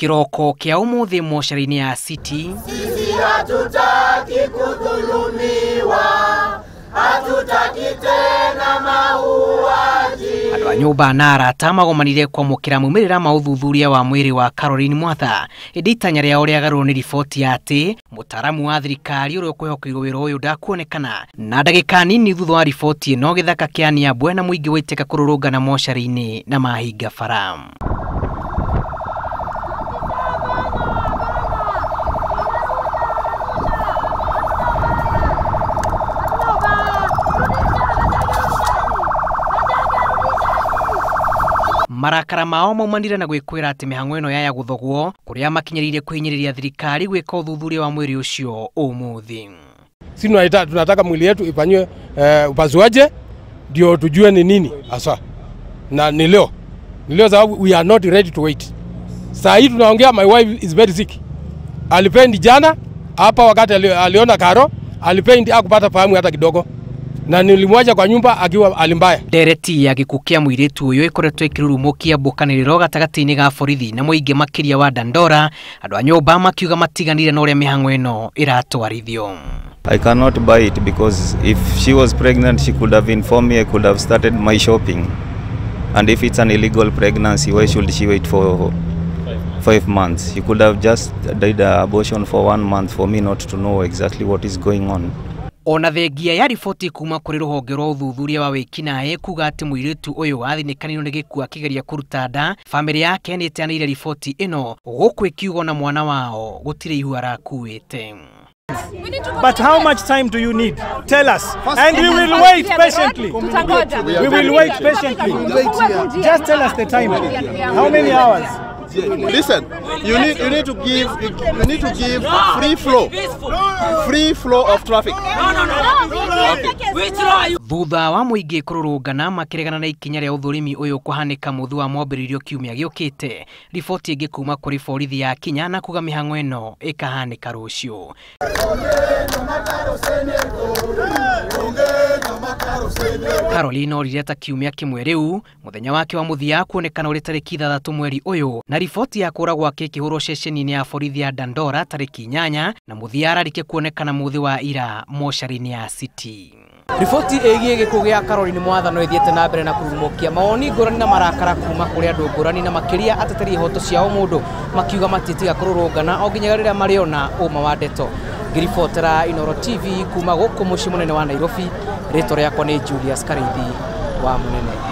Kiroko kia umuthi mocarĩ-inĩ ya City. Sisi hatutaki kudhulumiwa, hatutaki tena mauaji. Andũ a nyũmba na arata magomanire kwamũkĩra maumĩrĩra ma ũthuthuria wa mwĩrĩ wa Caroline Mwatha. Ĩndĩ itanya rĩao rĩagarũrwo nĩ riboti ya atĩ mũtaaramu wa thirikari ũrĩa ũkwĩhokeirwo wĩra ũyũ ndakuonekana. Na ndagĩka nini thutha wa riboti ĩno, gĩthaka kĩa Niambwe na mũingĩ waitĩka kũrũrũngana mocarĩ-inĩ na mahinga bara. Marakara mao maumanire na gwĩkwĩra atĩ mĩhang'o ĩno yaya gũthogwo kũrĩa makinyĩrĩire kũhinyĩrĩria thirikari gwĩka ũthuthuria wa mwĩrĩ ũcio ũmũthĩ. Sisi tunataka mwili yetu ifanywe upasuaji ndio tujue ni nini hasa. Na ni leo. Ni leo sababu we are not ready to wait. Saa hii tunaongea, my wife is very sick. Alipendi jana hapa wakati aliona Karo, alipendi hakupata fahamu hata kidogo. Na nilimwacha kwa nyumba akiwa alimbaya. Ndereti ya gĩkuũ kĩa mũirĩtu ũyũ ĩkoretwo ĩkĩrurumũkia mbũkanĩrĩro gatagatĩ-inĩ ga borithi na mũingĩ makĩria wa Dandora, andũ a nyũmba makiuga matiganire na ũrĩa mĩhang'o ĩno ĩratwarithio. I cannot buy it because if she was pregnant she could have informed me, I could have started my shopping. And if it's an illegal pregnancy, why should she wait for 5 months? She could have just did an abortion for 1 month for me not to know exactly what is going on. Ona thengia ya riboti kuma kũrĩ rũhonge rwa ũthuthuria wa wĩkinaĩ kuga atĩ mũirĩtu ũyũ wathinĩkanĩirwo nĩ gĩkuũ akĩgeria kũruta nda, bamĩrĩ yake nĩ ĩteanĩire riboti ĩno gũkũ ĩkiuga na mwana wao gũtirĩ ihu arakuĩte. But how much time do you need? Tell us. And we will wait patiently. We will wait patiently. Just tell us the time. How many hours? Listen, you need to give free flow of traffic. Thutha wa mũingĩ kũrũrũngana makĩregana na ikinya rĩa ũthũrimi ũyũ kũhanĩka mũthĩ wa mwambĩrĩrio kiumia gĩũkĩte, riboti ĩngĩ kuma kũrĩ borithi ya kinya na kuga mĩhang'o ĩno ĩkahanĩka rũciũ. Caroline orire ta kiumia kĩmwe rĩu mũthenya wake wa mũthia kuonekana ũrĩ tarĩki 6 mweri ũyũ, na riboti ya kũra gwake ĩkĩhũrwo ceceni-inĩ ya borithi ya Dandora tarĩki 8 na mũthia ararĩkia kuonekana mũthĩ wa ira mocarĩ-inĩ ya City. Riboti ĩgiĩ gĩkuũ gĩa Caroline Mwatha no ĩthiĩte na mbere na kũrurumũkia mawoni ngũrani na marakara kuma kũrĩ andũ ngũrani na makĩria ateteri ihoto cia ũmũndũ makiuga matitiga kũrũrũngana o nginya rĩrĩa marĩona ũma wa ndeto. Ngĩribotera Inooro TV kuma gũkũ mũciĩ mũnene wa Nairobi, rĩtwa rĩakwa nĩ Julius Karithi wa Mũnene.